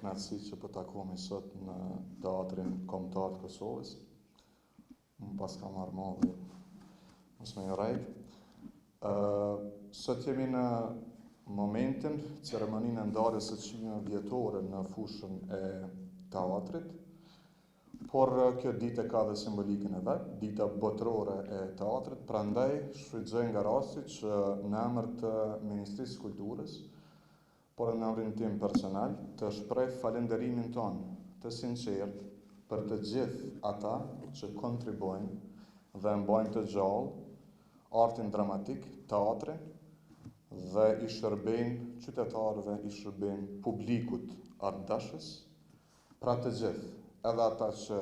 kënaqësi që po takohemi sot në Teatrin Kombëtar të Kosovës. Më paska marrë malli, mos me ju rrejt. Sot jemi në momentin, ceremoninë e ndarjes së çmimeve vjetore në fushën e teatrit. Por kjo ditë e ka dhe simbolikën e vet, dita botërore e teatrit, prandaj shfrytëzoj nga rasti që në emër të Ministrisë së Kulturës, por edhe në emrin tim personal, të shpreh falënderimin tonë të sinqertë për të gjithë ata që kontribuojnë dhe e mbajnë të gjallë artin dramatik, teatrin dhe i shërbejnë qytetarëve, i shërbejnë publikut artdashës, Pra të gjithë, edhe ata që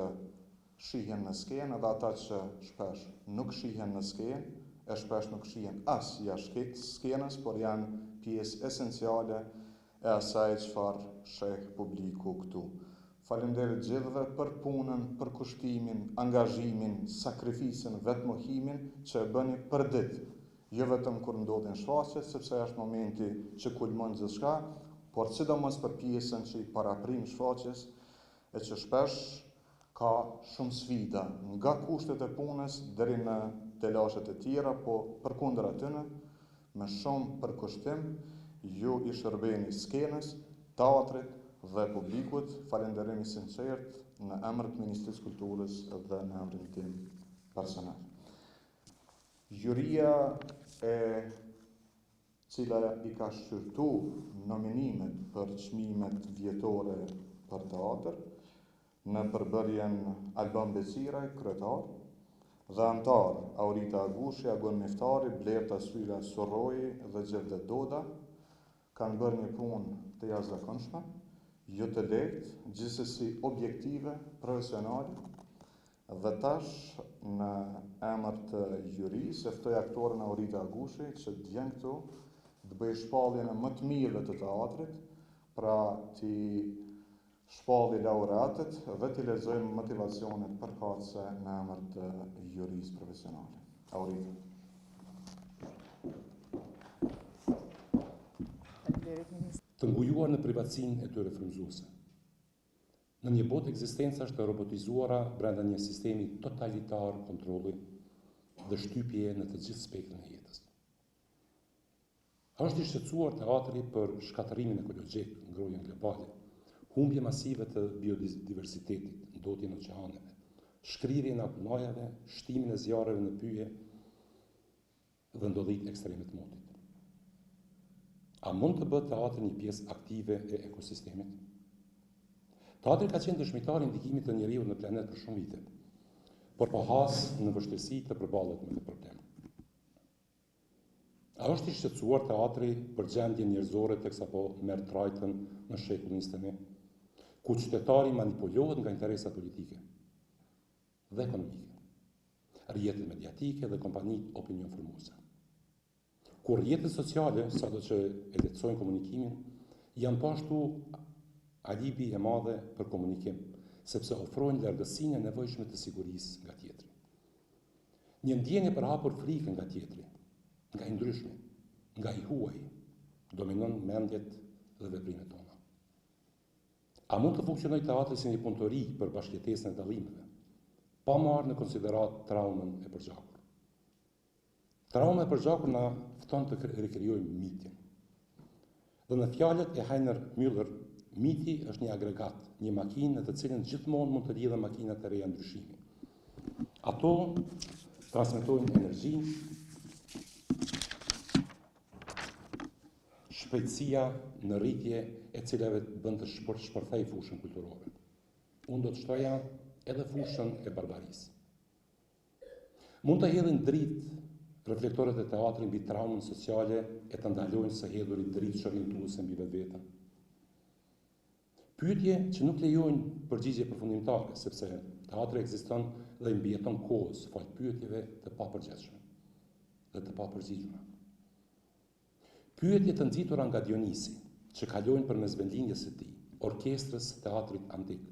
shihen në skenë, edhe ata që shpesh nuk shihen në skenë, e shpesh nuk shihen as jashtë skenës, por janë pjesë esenciale e asaj çfarë sheh publiku këtu. Faleminderit gjithëve për punën, përkushtimin, angazhimin, sakrificën, vetëmohimin që e bëni përditë Jo vetëm kur ndodhin shfaqjet, sepse është momenti që kulmon gjithçka, por sidomos për pjesën që i paraprin shfaqjes, e që shpesh ka shumë sfida, nga kushtet e punës deri në telashet e tjera, po përkundër atyne, me shumë përkushtim, ju i shërbeni skenës, teatrit dhe publikut, falënderim i sinqertë në emër të Ministrisë së Kulturës dhe në emrin tim personal. Juria e cila i ka shqyrtu nominimet për çmimet vjetore për teatër, në përbërjen Alban Beqiraj, kryetar, dhe anëtarë Aurita Agushi, Agon Miftari, Blerta Syla Surroi dhe Xhevdet Doda, kanë bërë një punë të jashtëzakonshme, jo të lehtë, gjithsesi objektive, profesionale, Dhe tash, në emër të jurisë, e ftoj aktoren Aurita Agushi që të vjen këtu, të bëjë shpalljen e më të mirëve të teatrit, pra t'i shpalli laureatët dhe t'i lexojë motivacionet përkatëse në emër të jurisë profesionale. Aurita. Të ngujuar në privatësinë e tyre frymëzuese. Në një botë ekzistencash të robotizuara brenda një sistemi totalitar kontrolli dhe shtypjeje në të gjithë spektrin e jetës. A është i shqetësuar teatri për shkatërrimin ekologjik, ngrohjen globale, humbje masive të biodiversitetit, ndotjen e oqeaneve, shkrirjen e akullnajave, shtimin e zjarreve në pyje dhe ndodhitë ekstreme të motit. A mund të bëhet teatri një pjesë aktive e ekosistemit? Teatri ka qenë dëshmitar i ndikimit të njeriut në planet për shumë vite, por po has në vështirësi të përballet me këtë problem. A është i shqetësuar teatri për gjendjen njerëzore teksa po merr trajtën në shekullin 21, ku qytetari manipulohet nga interesat politike dhe ekonomike, rrjetet mediatike dhe kompanitë opinionformuese. Ku rrjetet sociale, sado që e lehtësojnë komunikimin, janë po ashtu alibi e madhe për komunikim, sepse ofrojnë largësinë e nevojshme të sigurisë nga tjetri. Një ndjenjë e përhapur frike nga tjetri, nga i ndryshmi, nga i huaji, dominon mendjet dhe veprimet tona. A mund të funksionojë teatri si një punëtori për bashkëjetesën e dallimeve, pa marrë në konsideratë traumën e përgjakur? Trauma e përgjakur na fton të rikrijojmë mitin. Dhe në fjalët e Heiner Müller, miti është një agregat, një makinë në të cilën gjithmonë mund të lidhen makina të reja ndryshimi. Ato transmetojnë energjinë, Shpejtësia në rritje e cilave bën të shpërthejë fushën kulturore. Unë do të shtoja edhe fushën e barbarisë. Mund të hedhin dritë reflektorët e teatrit mbi traumën sociale e të ndalojnë së hedhuri dritë çorientuese mbi vetveten. Pyetje që nuk lejojnë përgjigje përfundimtare, sepse teatri ekziston dhe i mbijeton kohës falë pyetjeve të papërgjegjshme dhe të papërgjigjura. Pyetje të nxitura nga Dionisi, që kalojnë përmes vendlindjes së tij, orkestrës së teatrit antik,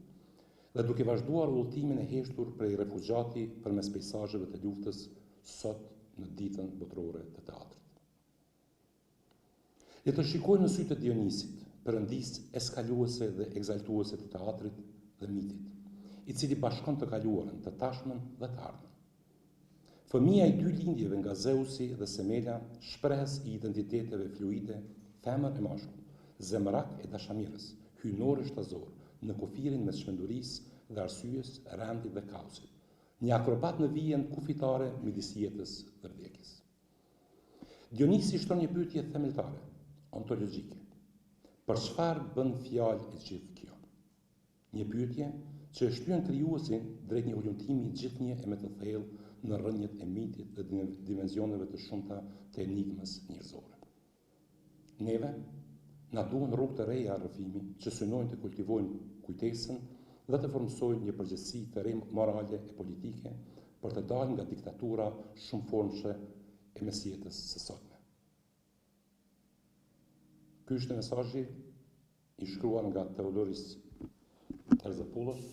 dhe duke vazhduar udhëtimin e heshtur prej refugjati përmes peisazheve të luftës sot në Ditën Botërore të Teatrit. Le të shikojmë në sytë e Dionisit, Perëndisë eskaluese dhe ekzaltuese të teatrit dhe mitit, i cili bashkon të kaluarën, të tashmen dhe të ardhmen. Fëmija i dy lindjeve nga Zeusi dhe Semela, shprehës i identiteteve fluide, femër e mashkull, zemërak e dashamirës, hyjnor e shtazor, në kufirin mes çmendurisë dhe arsyes, rendit dhe kaosit. Një akrobat në vijën kufitare midis jetës dhe vdekjes. Dionisi shtron një pyetje themeltare, ontologjike. Për çfarë bën fjalë e gjithë kjo? Një pyetje që e shtyen krijuesin drejt një hulumtimi gjithnjë e më të thellë në rrënjët e mitit dhe dimenzioneve të shumta të enigmës njerëzore. Neve na duhen rrugë të reja rrëfimi që synojnë të kultivojnë kujtesën dhe të formësojnë një përgjegjësi të re morale e politike për të dalë nga diktatura shumëformëshe e mesjetës së sotme. Ky ishte mesazhi i shkruar nga Theodoris Terzopoulos,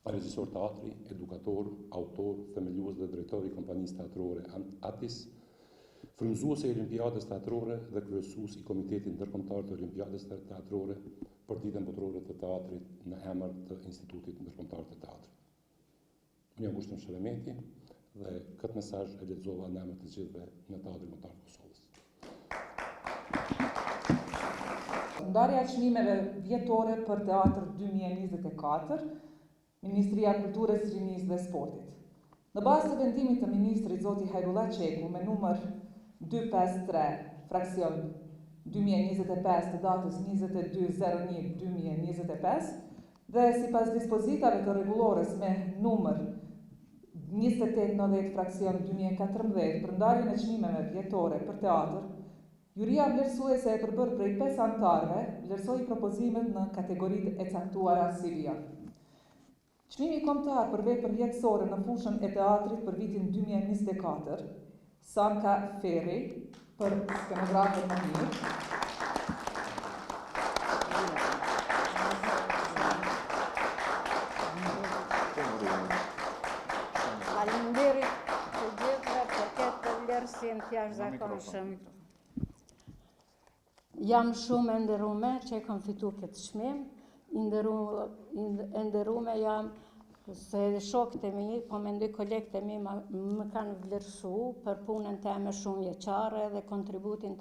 regjisor teatri, edukator, autor, themelues dhe drejtor i kompanisë teatrore Atis, frymëzues i Olimpiadës Teatrore dhe kryesues i Komitetit Ndërkombëtar të Olimpiadës Teatrore për Ditën Botërore të Teatrit në emër të Institutit Ndërkombëtar të Teatrit. Unë jam Kushtrim Sheremeti dhe këtë mesazh e lexova në emër të gjithëve në Teatrin Kombëtar të Kosovës. Ndarja e çmimeve vjetore për teatër 2024, Ministria e Kulturës, Rinisë dhe Sportit. Në bazë të vendimit të ministrit zoti Hajrullah Çeku me numër 253 fraksion 2025 të datës 22.01 2025, Dhe sipas dispozitave të Rregullores me numër 28 90 fraksion 2014 për ndarjen e çmimeve vjetore për teatër, juria vlerësuese e përbërë prej pesë anëtarëve vlerësoi propozimet në kategoritë e caktuara si vijon. Çmimi kombëtar për vepër jetësore në fushën e teatrit për vitin 2024, Samka Ferri për skenografen më mirë. Faleminderit të gjithëve për këtë vlerësim të jashtëzakonshëm. Jam shumë e nderume që e kam fitu këtë çmim, e nderume jam se edhe shokët e mi, po mendoj kolegët e mi më kanë vlerësu për punën teme shumëvjeçare dhe kontributin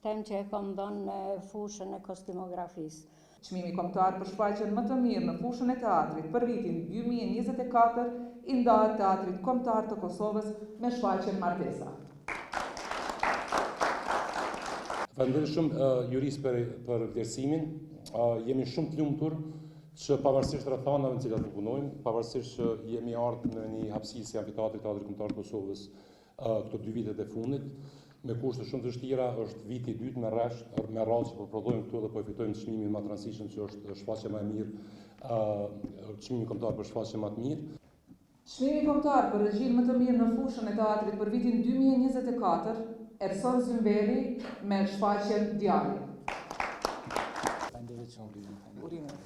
tem që e kam dhënë në fushën e kostimografisë. Çmimi kombëtar për shfaqjen më të mirë në fushën e teatrit për vitin 2024 i ndahet Teatrit Kombëtar të Kosovës me shfaqjen Martesa. Faleminderit shumë jurisë për për vlerësimin. Jemi shumë të lumtur që pavarësisht rrethanave në të cilat po punojmë, pavarësisht që jemi ardhur në një hapësirë si Amfiteatri Teatri Kombëtar të Kosovës këto dy vitet e fundit, me kushte shumë të vështira, është viti i dytë me rresht, me radhë që po prodhojmë këtu dhe po e fitojmë çmimin më të rëndësishëm që është shfaqja më e mirë, çmimi kombëtar për shfaqjen më të mirë. Çmimi kombëtar për regjinë më të mirë në fushën e teatrit për vitin 2024, Erson Zymberi me shfaqjen Djali. Faleminderit shumë. Urime.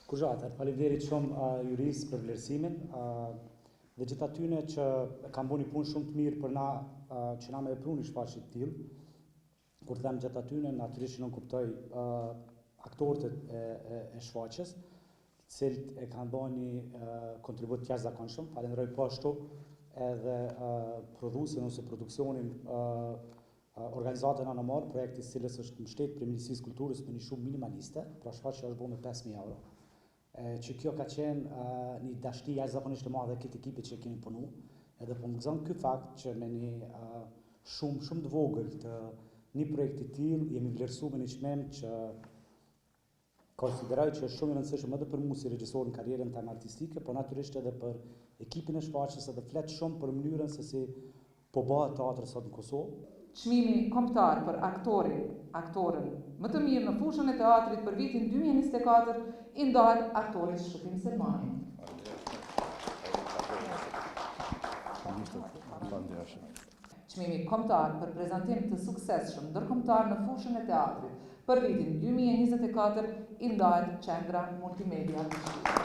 Kurgjo, atëherë, faleminderit shumë uh, jurisë për vlerësimin. Uh, dhe gjithë atyne që kanë bo një punë shumë të mirë për na uh, që na me e pru një shfaqje të tillë. Kur them gjithë atyne, natyrisht që nënkuptoj uh, aktorët e, e, e shfaqjes, të cilët e kanë dhënë një uh, kontribut të jashtëzakonshëm. Falenderoj po ashtu edhe uh, prodhuesin ose produksionin uh, organizatën Anomar, projekti i cilës është mbështet prej Ministrisë Kulturës me një shumë minimaliste, pra shfaqja është bërë me 5000 euro. E, që kjo ka qenë uh, një dashni jashtëzakonisht e madhe e këtë ekipit që e kemi punu, edhe po më gëzon ky fakt që me një uh, shumë shumë të vogël të një projekti të tillë jemi vlerësuar me një çmim që konsideroj që është shumë i rëndësishëm edhe për mua si regjisor në karrierën time artistike, por natyrisht edhe për ekipin e shfaqjes edhe flet shumë për mënyrën se si po bëhet teatër sot në Kosovë. Çmimi kombëtar për aktorin, aktoren më të mirë në fushën e teatrit për vitin 2024 i ndahet aktorit Shpëtim Selmani. Çmimi kombëtar për prezantim të suksesshëm ndërkombëtar në fushën e teatrit për vitin 2024 i ndahet Qendra Multimedia Prishtinë.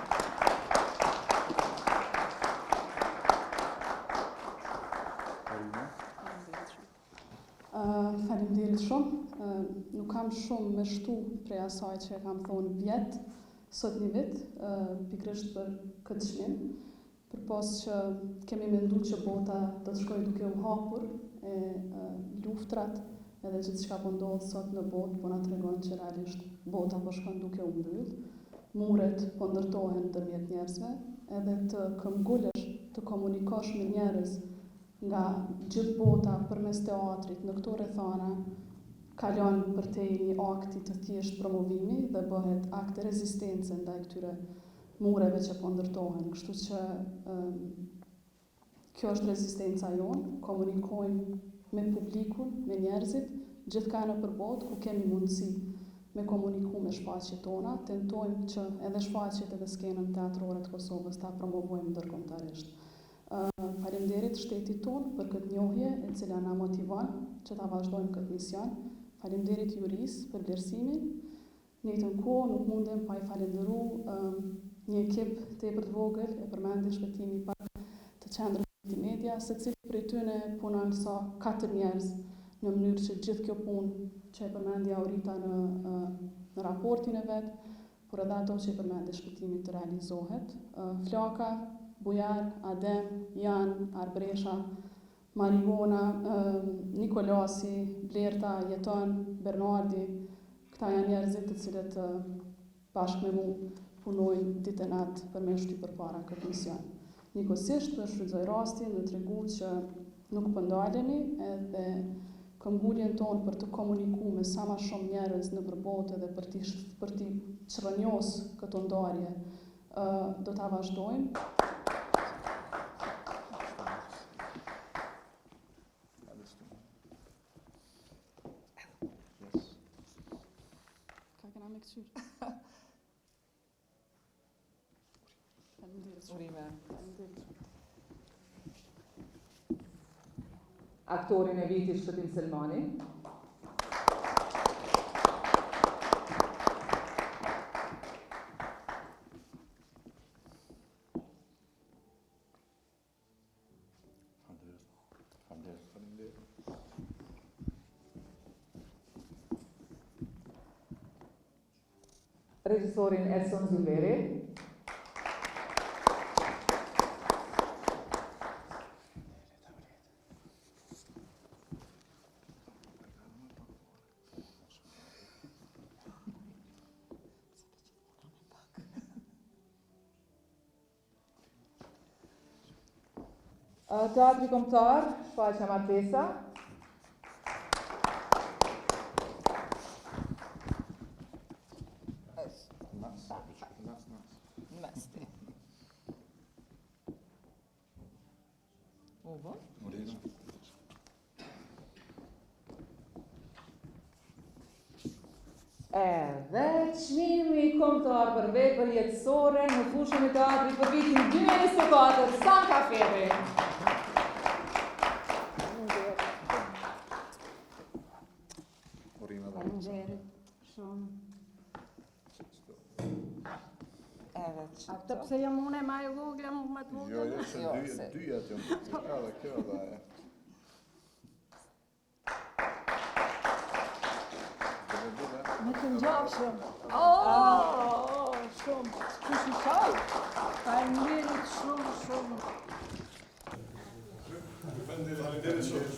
Faleminderit shumë. Nuk kam shumë me shtu prej asaj që e kam thonë vjet, sot një vit, pikërisht për këtë çmim. Përpos që kemi mendu që bota do të shkojë duke u hapur e luftrat edhe gjithçka po ndodh sot në botë po na tregon që realisht bota po shkon duke u mbyll, muret po ndërtohen ndërmjet njerëzve, edhe të këmbgulësh, të komunikosh me njerëz nga gjithë bota përmes teatrit në këto rrethana kalon përtej një akti të thjeshtë promovimi dhe bëhet akt rezistence ndaj këtyre mureve që po ndërtohen. Kështu që kjo është rezistenca jonë, komunikojmë me publikun, me njerëzit, gjithkah nëpër botë ku kemi mundësi me komuniku me shfaqjet tona, tentojmë që edhe shfaqjet edhe skenën teatrore të Kosovës ta promovojmë ndërkombëtarisht. Faleminderit shtetit tonë për këtë njohje e cila na motivon që ta vazhdojmë këtë mision. Faleminderit jurisë për vlerësimin. Në njëjtën kohë nuk mundem pa i falënderu një ekip tepër të vogël, e përmendi Shpëtimi pak të qendrës multimedia, secili prej tyne punon sa katër njerëz në mënyrë që gjithë kjo punë që e përmendi Aurita në në raportin e vet, por edhe ato që i përmendi Shpëtimi të realizohet. Flaka, Bujar, Adem, Jan, Arbresha, Marigona, Nikolasi, Blerta, Jeton, Bernardi, këta janë njerëzit të cilët bashkë me mu punojnë ditë e natë për me shty përpara këtë mision. Njëkohësisht po e shfrytëzoj rastin me tregu që nuk po ndalemi edhe këmbguljen tonë për të komuniku me sa ma shumë njerëz nëpër botë edhe për t'i për t'i çrrënjos këto ndarje do ta vazhdojmë. Ka kena me këqyrë. Faleminderit shumë. Urime. Faleminderit shumë. Aktorin e vitit Shpëtim Selmani. Regjisorin Edson Zylberi. Teatri Kombëtar, shfaqja Martesa. U bë? Edhe çmimi kombëtar për vepër jetësore në fushën e teatrit për vitin 2024, Stanka Ferri. Faleminderit shumë. Edhe A të pse jam unë ma e vogla, mu më të vogla? Jo, jo, se Jo, dy, se- dyja të janë. Edhe kjo edhe ajo. Me të ngjashëm. Oh, shumë. Kush i shaj? Faleminderit shumë, shumë. Faleminderit shumë.